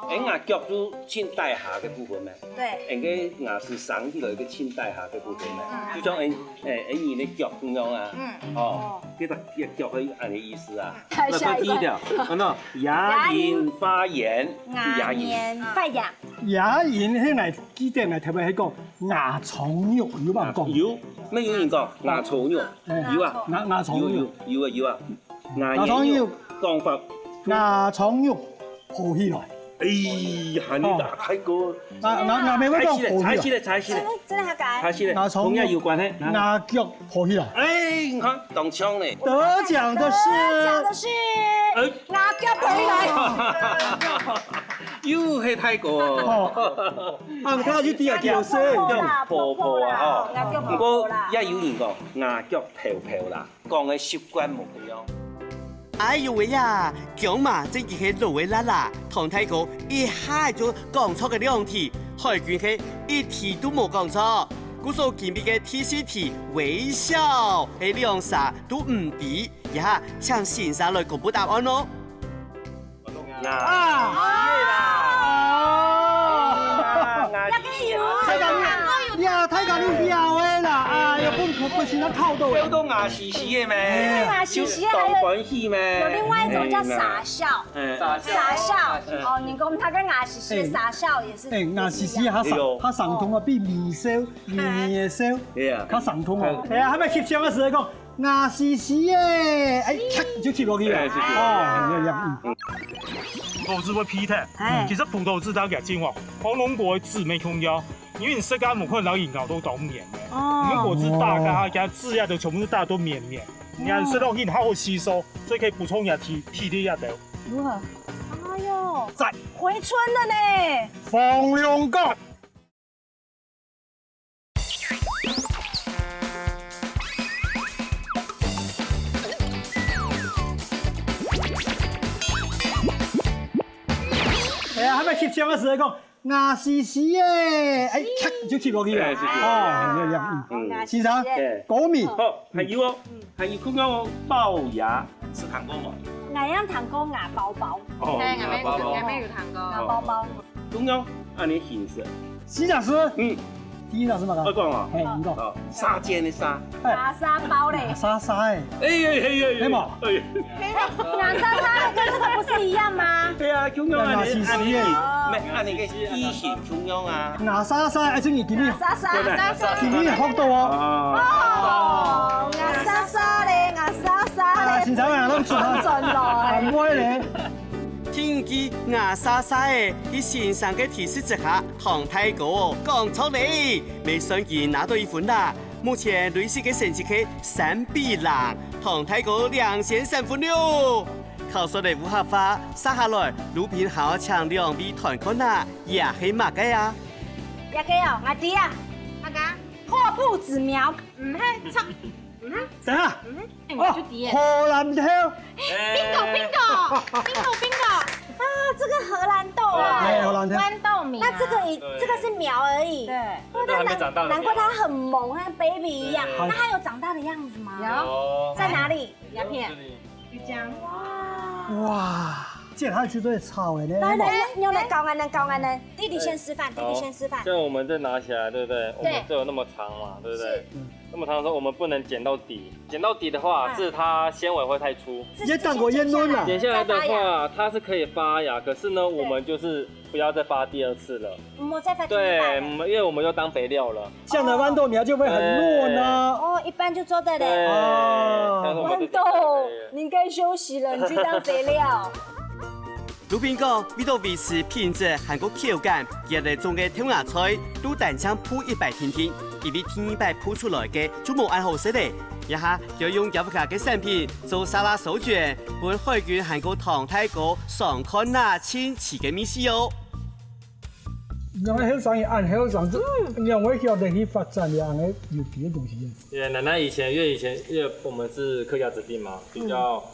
哎，牙腳就盡底下个部分咩？對。哎，个牙齒生起來个盡底下个部分咩？嗯。就像哎哎，哎，你个腳共樣啊。嗯。哦，這个這腳係恁个意思啊。 來，下一個。看第一條，看到牙齦發炎，就牙齦。發炎。牙齦，該𠊎記得𠊎特別係講牙床肉，有無講？有，乜有人講牙床肉？哎，有啊。牙，牙床肉。有，有，有啊，有啊。牙齦肉，講法。牙床肉浮起來。哎呀，你打開個。牙，牙，牙齦會講浮起來。踩起來，踩起來，踩起來。真的，真的還敢？踩起來，牙床肉。同樣有關係。牙腳浮起來。哎，你看，當像呢。得獎的是，得獎的是，哎。牙腳浮起來。又係泰國。哦。啊，佢就知啊，叫聲。叫婆婆啊，吼。牙腳婆婆啦。不過也有人講，牙腳泡泡啦，講个習慣無共樣。哎喲喂呀，薑嫲正經係老个辣啦，唐大哥一下就講錯个兩題，海軍係一題都無講錯。故所今晡个第四題，微笑，係兩儕都毋知。 這下請先生來公布答案囉。啊！啊！啊！呀，大家你曉个啦，哎呀，分，分先生考到。考到牙死死个咩？哎，牙死死个，就當歡喜咩？有另外一種叫傻笑，哎，哎。傻笑。哦，你講佢个牙死死个，哎，傻笑也是，哎，牙死死較傷，哎喲。較傷痛啊，比微笑、微微个笑，哎呀。較傷痛哦。哎呀，還沒翕相个時候講， 牙死死个，哎，咔，就吸落去了。哎，就吸落去了。哦，有影，嗯。葡萄汁會鼻塞，哎。其實葡萄汁當然真好，紅龍果个汁無共樣，因為你食个無可能摎人咬到當綿个。哦。你果汁打開，佢汁啊都全部打到綿綿，你看食落去較好吸收，所以可以補充你个體，體力啊都。如何？哎喲，讚。回春了呢。放龍角。 哎呀，還沒翕相个時候講，牙死死个，哎，咔，就翕落去了。哎，就翕落去。哦，有影，嗯。嗯。先生，哎。高明。好，還有哦，還有看到哦，暴牙，有聽過無？𠊎有聽過牙包包。哦，哎，𠊎也，牙包包。𠊎也有聽過。牙包包。哦。 中央，恁呢形式。徐老師，嗯。第一老師嘛，我講啊。嘿，你講。哦，沙尖的沙。哎。沙沙包嘞。沙沙哎。哎，哎，哎，哎，哎嘛。哎。哎，牙沙沙跟這個不是一樣嗎？對啊，中央恁呢，牙死死哎。恁呢，恁呢个字形中央啊。牙沙沙，而且你今天，牙沙沙。對不對？今天也學到哦。哦。哦，牙沙沙嘞，牙沙沙嘞。啊，現在啊，攏轉啊。轉來。很會嘞。 定著牙沙沙个，在先生个提示之下，唐大哥講著咧，也算佢拿到一分啦。目前累積个成績係三比零，唐大哥領先三分了。考出來烏客話，接下來魯賓還愛請兩位團員啊，這係麼个啊？這個哦，𠊎知啊。麼个？破布子苗。毋係，錯。等一下，哎，我就点。荷兰豆， bingo bingo bingo bingo 啊，这个荷兰豆啊，哎，荷兰豆，豌豆米啊。那这个一对这个是苗而已，对，这都还没长大的难怪它很萌，像 baby 一样。对那它有长大的样子吗？有哦，在哪里？牙片。这里就这样。哇，这还去做草的呢。来来来，用来搞啊，来搞啊，来，弟弟先示范，弟弟先示范。像我们这拿起来，对不对？我对们这有那么长嘛，对不对是？那么长的时候，我们不能剪到底，剪到底的话，嗯是它纤维会太粗。这也当过也嫩了这先剪下来剪下来的再发芽。话，它是可以发芽，可是呢，我们就是不要再发第二次了。我再发第一对，代我。们因为我们又当肥料了。这样的豌豆苗就会很嫩啊。哦，一般就做对对，了。哦像是我们这豌豆，你该休息了，你去当肥料。魯賓講，為著維持品質還過口感，佢兜種个豆芽菜都單淨鋪一擺定定，因為第二擺鋪出來个就無恁好食咧。這下佢用佢屋下个產品做沙拉手卷，分海軍還過唐大哥嚐看啊，盡齊个味緒哦。人个後生也恁後生，這兩位曉得去發展這樣个有機个東西。因为奶奶以前，因为以前因为我们是客家子弟嘛，比较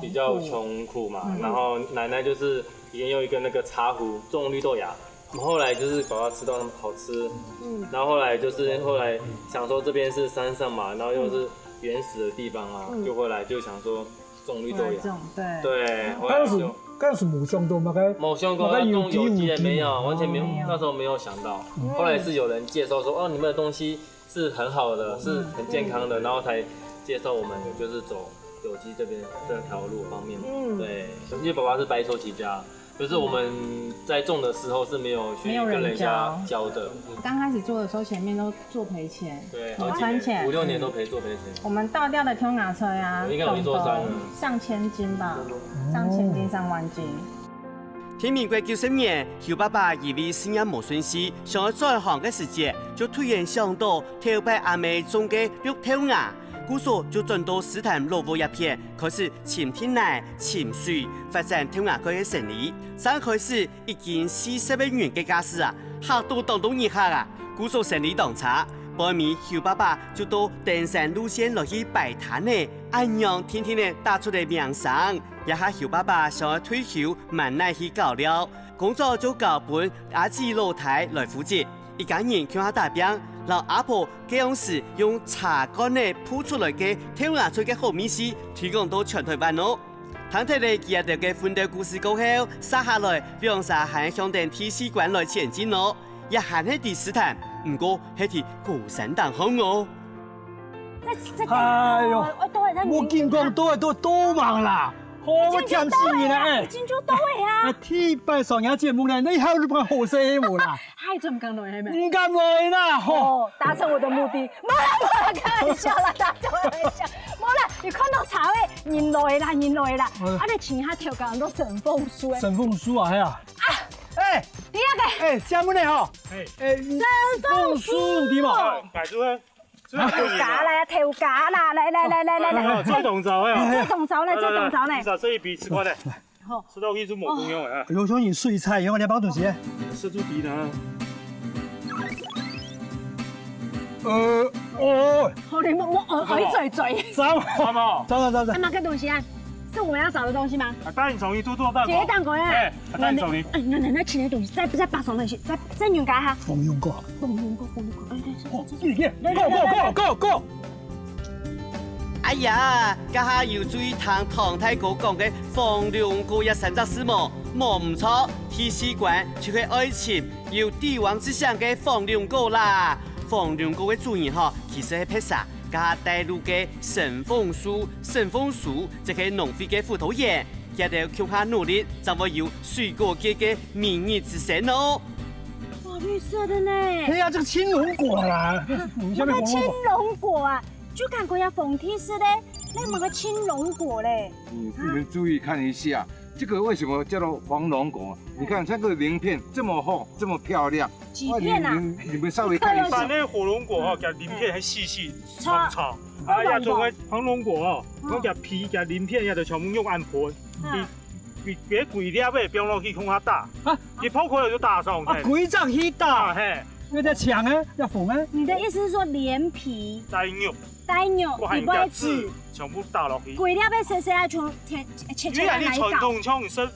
比较穷苦嘛，然后奶奶就是以前用一个那个茶壶种绿豆芽，我们后来就是把它吃到那么好吃，嗯，然后后来就是后来想说这边是山上嘛，然后又是原始的地方啊，就回来就想说种绿豆芽，种对。对，回当时来就当时没想到嘛，该没想过要种有机的没有，完全没有，那时候没有想到。后来是有人介绍说，哦，你们的东西是很好的，是很健康的，然后才介绍我们就是走有机这边这条路方面。嗯，对，因为爸爸是白手起家，就是我们在种的时候是没有去没有人跟人家教教的，刚开始做的时候，前面都做赔钱，对，我好几年，赚钱五六年都赔做赔钱。我们倒掉的豆芽菜啊，应该有一座山了上千斤吧，上千斤、上万斤。天民國九十年，邱爸爸因為事業無順序，想要轉行个時節，就突然想到頭擺阿姆種个綠豆芽，故所就轉到獅潭老屋這片，開始尋地泥、尋水，發展豆芽菜个生理。正開始一斤四十個銀个價數啊，嚇到當多人客啊！故所生理當差，背尾邱爸爸就到登山路線來去擺攤仔，恁樣定定仔打出了名聲。這下邱爸爸想要退休，滿哪去搞了，工作就交分阿姊老弟來負責。一家人共下打拚，摎阿婆該央時用茶罐仔鋪出來个豆芽菜个好味緒，推廣到全臺灣哦。 聽忒了佢兜个奮鬥故事過後，續下來兩儕還向等第四關來前進哦。也還係在獅潭，毋過係在高山頂項哦。再再哎呦哦，都很像我跟你講，都係都都忙啦，好，我甜死你了哎已！經就到位啊那。第一擺上人節目呢，那還有辦法好勢無啦？還準講落去咩？毋敢來啦，吼！哦，達成我的目的。沒有啦，沒有啦，開玩笑啦，大家開玩笑。沒有啦，你看到茶味，人來啦，人來啦。嗯啊，你請他調高都沈鳳書哎。沈鳳書啊，哎呀，哎第二個，哎，請問你吼，哎哎，沈鳳書對無？哎，擺出來，這樣不行啊。調高啦，調高啦，來來來來來來，哎，最懂招哎。最懂招呢，最懂招呢你。少吃一筆，吃快點。好吃到一隻無共樣啊，有時候你睡菜，然後你要包東西，吃豬皮呢。呃，哦，好，你莫莫哦，哎嘴嘴。糟，好不好？糟了糟了啊，，那個東西啊，是我們要找的東西嗎？啊，帶你走，你多多帶姐，等過呀。哎，帶你走，你。哎，那那那，請的東西，再再把手那些，再再扭給他。紅龍哥，紅龍哥，紅龍哥，哎，對，哦，耶耶，go go go go go！哎呀，這下有注意聽唐大哥講个紅龍哥這三隻字無？無毋著，第四關就係愛尋有帝王之相个紅龍哥啦。紅龍哥个主人吼，其實係別儕，這下帶路个沈鳳書、沈鳳書，這個農會个輔導員，佢兜共下努力，正會有水果界个明日之星哦。哇，綠色的呢。哎呀，這個青龍果啦，你下面那青紅龍果，龍果啊，就感覺要紅地色的，那麼个青龍果嘞。嗯，你們注意看一下，這個為什麼叫做紅龍果？你看這個鱗片這麼厚，這麼漂亮，幾片啊？你們你們稍微看一下把，那個火龍果哦，給鱗片還細細炒炒炒，啊，要做个紅龍果哦，講給皮給鱗片，要得全部用暗盆，嗯你你別鬼粒仔放落去，共下打啊，你泡開了就打上啊，去，鬼掌去打打，嘿。又在搶啊，要紅啊。你的意思是說連皮、帶肉，帶肉、佢還有一隻籽，全部打落去。歸粒个細細啊，全切切切來搞。因為你傳統像食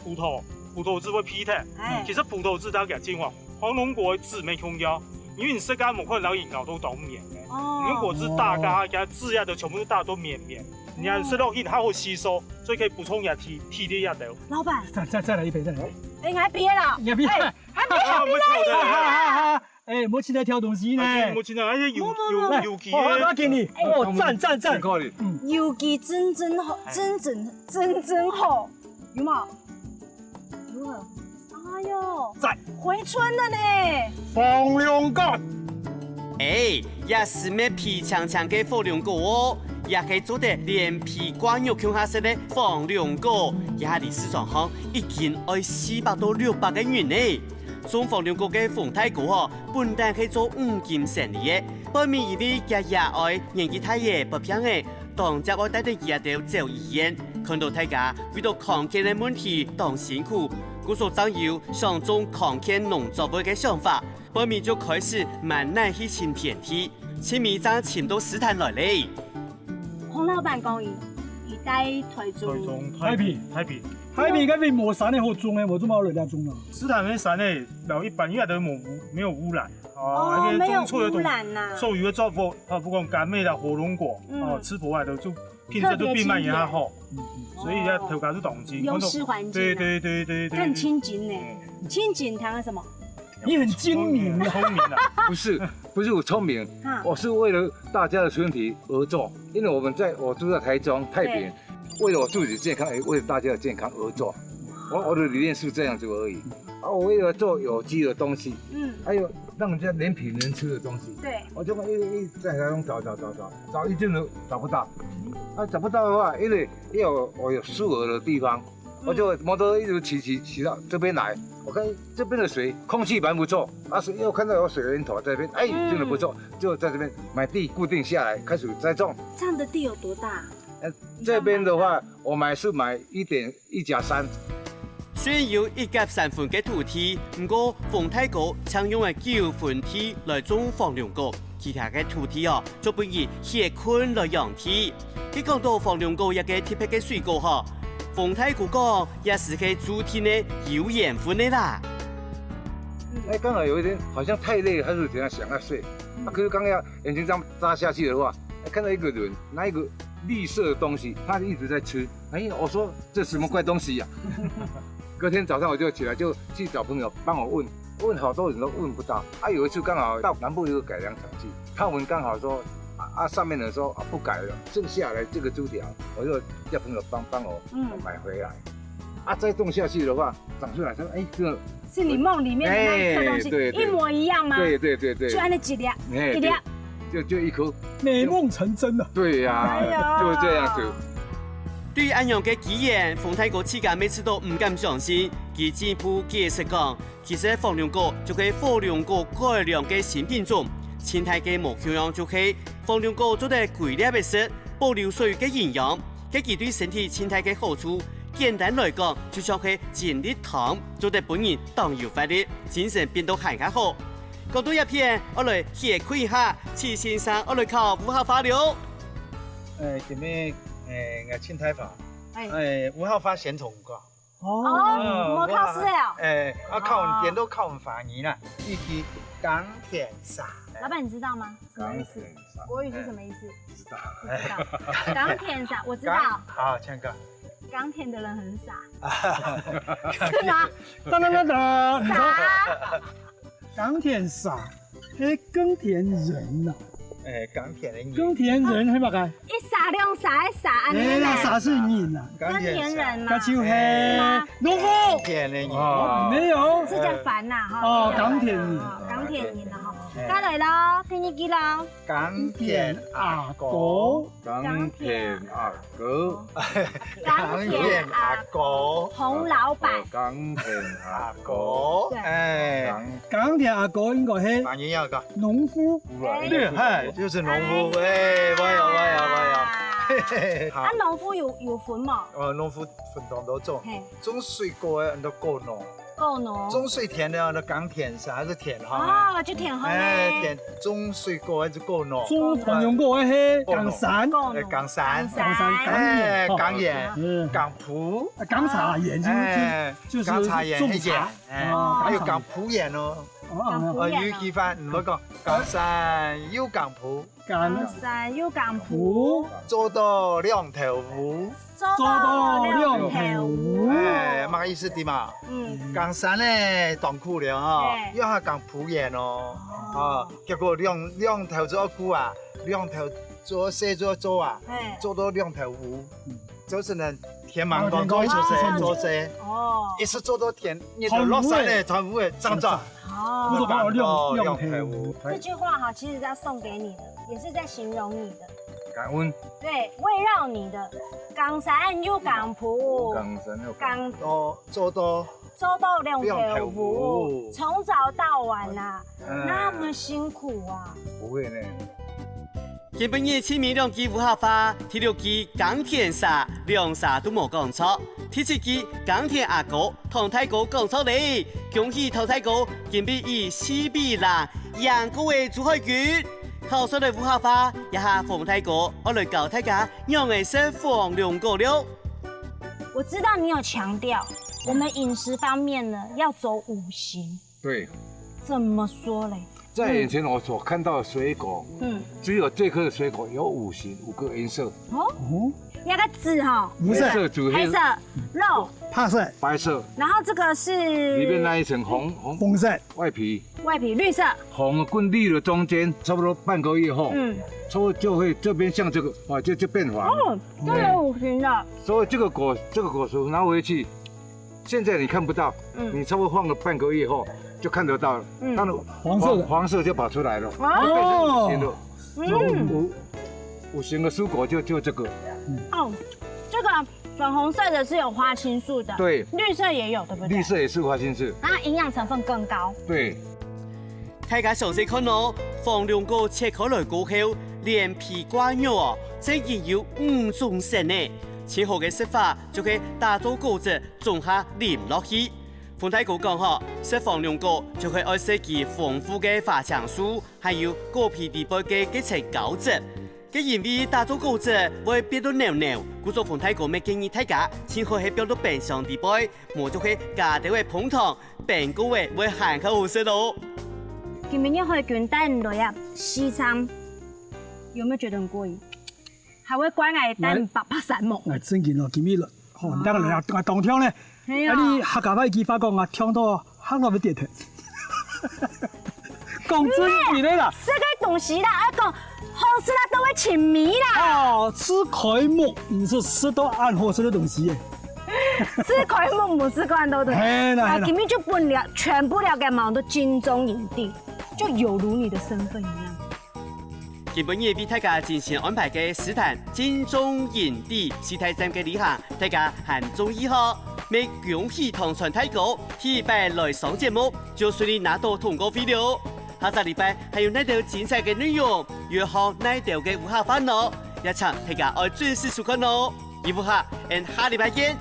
葡萄，葡萄籽會皮忒，哎。其實葡萄籽大家精華，火龍果个籽無共樣，因為你食个無可能摎佢咬到當綿个。哦。你用果子打開，佢籽啊都全部都打到綿綿，你看食落去較好吸收，所以可以補充一下體體力啊都。老闆，再再再來一杯，再來一杯。哎，你還別了？你還別。哎，還別了，別了。哈哈哈哈。 哎，莫起來挑東西呢。啊，莫起來，哎，有有有機。我我給你，哦，讚讚讚。有機真真好，真真真真好，有無？有啊。哎喲，讚，回春了呢。火龍果。哎，這係乜皮青青个火龍果哦，也係做得連皮掛肉共下食个火龍果，這下在市場項一斤愛四百到六百个銀呢。 種火龍果个紅大哥吼，本旦係做五金生理个，背尾因為厥爺哀年紀大了發病了，當遽愛帶等佢兜走醫院。看到大家為著康健个問題當辛苦，故所正有想種康健農作物个想法，背尾就開始滿哪去尋田地，盡尾正尋到斯坦來了。 洪老闆講佢，佢在台中。台中、太平、太平。太平該位無山个好種个，無做麼來這種啊？斯坦个山呢，摎一般應該都無污，沒有污染。哦，哦，那邊種出來的東西，沒有污染吶。所有的作物，啊，不管柑仔啦、火龍果，嗯。哦，吃播啊，都就品質都比蠻也好。特別清甜。嗯，嗯。所以呢，哦。頭家就當精，優勢環境啊。對對對對對。更親近呢。嗯。親近談了什麼？ 你很精明啊。聰明啊。不是，不是我聰明，哈。我是為了大家的身體而做，因為我們在，我住在台中太平，對。為了我自己的健康，也為了大家的健康而做。我，我的理念是這樣子而已。啊，我為了做有機的東西，嗯。還有讓人家連皮能吃的東西，對。我就一一在台中找找找找，找一陣子找不到。啊，找不到的話，因為因為我有樹林的地方， 我就摩托一直騎骑騎到這邊來，我看這邊的水空氣蠻不錯，啊，是又看到有水源頭在這邊，哎，嗯。真的不錯，就在這邊買地固定下來，開始栽種。這樣的地有多大？呃，這邊的話，我買是買一點一甲三。雖然有一甲三分个土地，毋過洪大哥淨用了九分地來種火龍果，其他个土地哦， 就分佢歇睏來養地。佢講到火龍果這个特別个水果吼，洪大哥講也係係注定个有緣分个啦。哎，剛好有一天好像太累了，還是怎樣想要睡，啊，可是剛要眼睛這樣眨下去的話，哎，看到一個人拿一個綠色的東西，他一直在吃。哎，我說這什麼怪東西呀？隔天早上我就起來，就去找朋友幫我問，問好多人都問不到。啊，有一次剛好到南部有個改良場去，他們剛好說，啊，啊，上面的說，啊，不改了，剩下來這個枝條，我就叫朋友幫，幫我，嗯。買回來。啊，再種下去的話，長出來，說，哎，這個是你夢裡面的那一顆東西，哎，對，對。一模一樣嗎？對，對，對，對。就按呢一粒，哎，一粒。對。就，就一顆。美夢成真了。對呀，哎呀。就是這樣子。對恁樣个機緣，洪大哥自家每次都毋敢相信。佢進一步解釋講，其實火龍果就係火龍果改良个新品種，盡大个無共樣就係火龍果做得歸粒仔食，保留所有个營養，該佢對身體盡大个好處。簡單來講，就像係精力湯，做得分人當有活力，精神變到還較好。講到這片，愛來歇睏一下，徐先生愛來考屋下話了。哎，今日，哎，𠊎盡大話，哎。哎，屋下話先同你講。 哦，哦，無考試个哦。哎，啊，考你，哦。顛倒考你華語啦，一句耕田傻。老闆，你知道嗎？什麼意思？耕田傻。國語是什麼意思？哎。不知道。不知道。耕田傻，我知道。耕，好，唱歌。耕田的人很傻。是嗎？當當當當，你說。傻。 耕田傻，係耕田人吶。哎，耕田个人。耕田人係麼个？一傻兩傻，一傻，恁樣。哎，那傻是人吶。耕田人嘛。那就係農夫。耕田个人。哦，沒有。這叫凡吶，哈。哦，這叫凡吶，耕田人。哦，耕田人了哈。哎。再來咯，第二句咯。耕田阿哥。 耕田阿哥。耕田阿哥。洪老闆。耕田阿哥。對。哎。耕，耕田阿哥應該係華語要講農夫。厲害，就是農夫。哎，哎，哎，哎，哎。嘿，嘿，嘿。啊，農夫有，有分無？哦，農夫分當多種，嘿。種水果个，很多果農。夠濃。種水田个，該耕田係，還係田項啊？哦，就田項个。哎，田，種水果還係夠濃。種紅龍果个係耕田。夠濃。哎，耕田。耕田，耕田，哎，哦。耕園，嗯。耕圃。啊，耕茶園就，哎，就，就是耕茶園，種茶。哎，哦，還有耕圃園哦。哦，哦。哦，有一句話，你們講，耕田又耕圃。 耕田又耕圃，做到兩頭烏。做到兩頭烏。哎，麼个意思知無？嗯。耕田呢，當苦了吼，哎。又還耕圃園哦。哦。哦，結果兩，兩頭做苦啊，兩頭做事做做啊，哎。做到兩頭烏。嗯。 就是呢，天忙工作，哦，一出事做事，哦。一直做到天，日頭落山咧，全部會上轉。哦。不是講兩，兩頭烏。這句話哈，其實是要送給你的，也是在形容你的。感恩。對，圍繞你的，耕田又耕圃，耕田又耕，耕，哦，做到做到兩頭烏，兩頭烏。從早到晚啊，嗯。那麼辛苦啊。不會呢。 今晡日盡尾兩句烏客話，第六句耕田儕，兩儕都無講著。第七句耕田阿哥，唐大哥講著咧，恭喜唐大哥，今晡日四比零贏過了朱海軍。考出來烏客話，這下馮大哥愛來教大家仰仔食黃龍果了。我知道你有強調，我們飲食方面呢，要走五行。對。怎麼說嘞？ 在眼前我所看到的水果，嗯。只有這顆的水果有五行，五個顏色。哦。哦。那個紫哈，五色。黑色、紫、黑、黑色、肉、白色。白色。然後這個是裡面那一層紅，紅。紅色。外皮。外皮綠色。紅跟綠的中間，差不多半個月後，嗯。差不多就會這邊像這個，啊，就，就變黃。哦，就有五行了。所以這個果，這個果實拿回去， 現在你看不到，嗯。你差不多放了半個月後，就看得到了，嗯。它的黃色的。黃，黃色就跑出來了，哦。變成五行了。嗯。五，五行的蔬果就，就這個。哦，這個粉紅色的是有花青素的，對。綠色也有，對不對？綠色也是花青素。它營養成分更高。對。 大家詳細看哦，黃龍果切開來過後，連皮掛肉哦，正經有五種色呢。盡好个食法就係打做果汁，總下淋落去。馮大哥講吼，食黃龍果就係愛食佢豐富个花青素，還有果皮裡背个該層膠質。 該因為打做果汁會變到黏黏，故所馮大哥乜建議大家盡好係放到冰箱裡背，無就係加兜仔紅糖，冰過仔會還較好食哦。今晡日海軍帶你來啊，西餐，有沒有覺得很過癮？還會怪𠊎帶你爬爬山無？𠊎正經哦，今晡日來，吼，你等下來啊，當暢呢。 係啊。啊，你客家話一句話講啊，暢到客落去跌忒。講正經个啦。食个東西啦，愛講好食啦，都會尋味啦。哦，食開目，毋係食到恁好食个東西耶。食開目，毋係食到恁多東西。係啦，係啦。啊，今晡日就分了，全部了解嘛，都金鐘影帝，就有如你的身份一樣。 今晡日為大家精心安排个詩壇金鐘影帝西大站个旅行，大家還中意吼？乜恭喜唐山大哥，第一擺來上節目，就順利拿到通告費了。下隻禮拜還有哪兜精彩个內容，約好哪兜个烏客話哦，也請大家愛準時收看哦。一烏客，𠊎下禮拜見。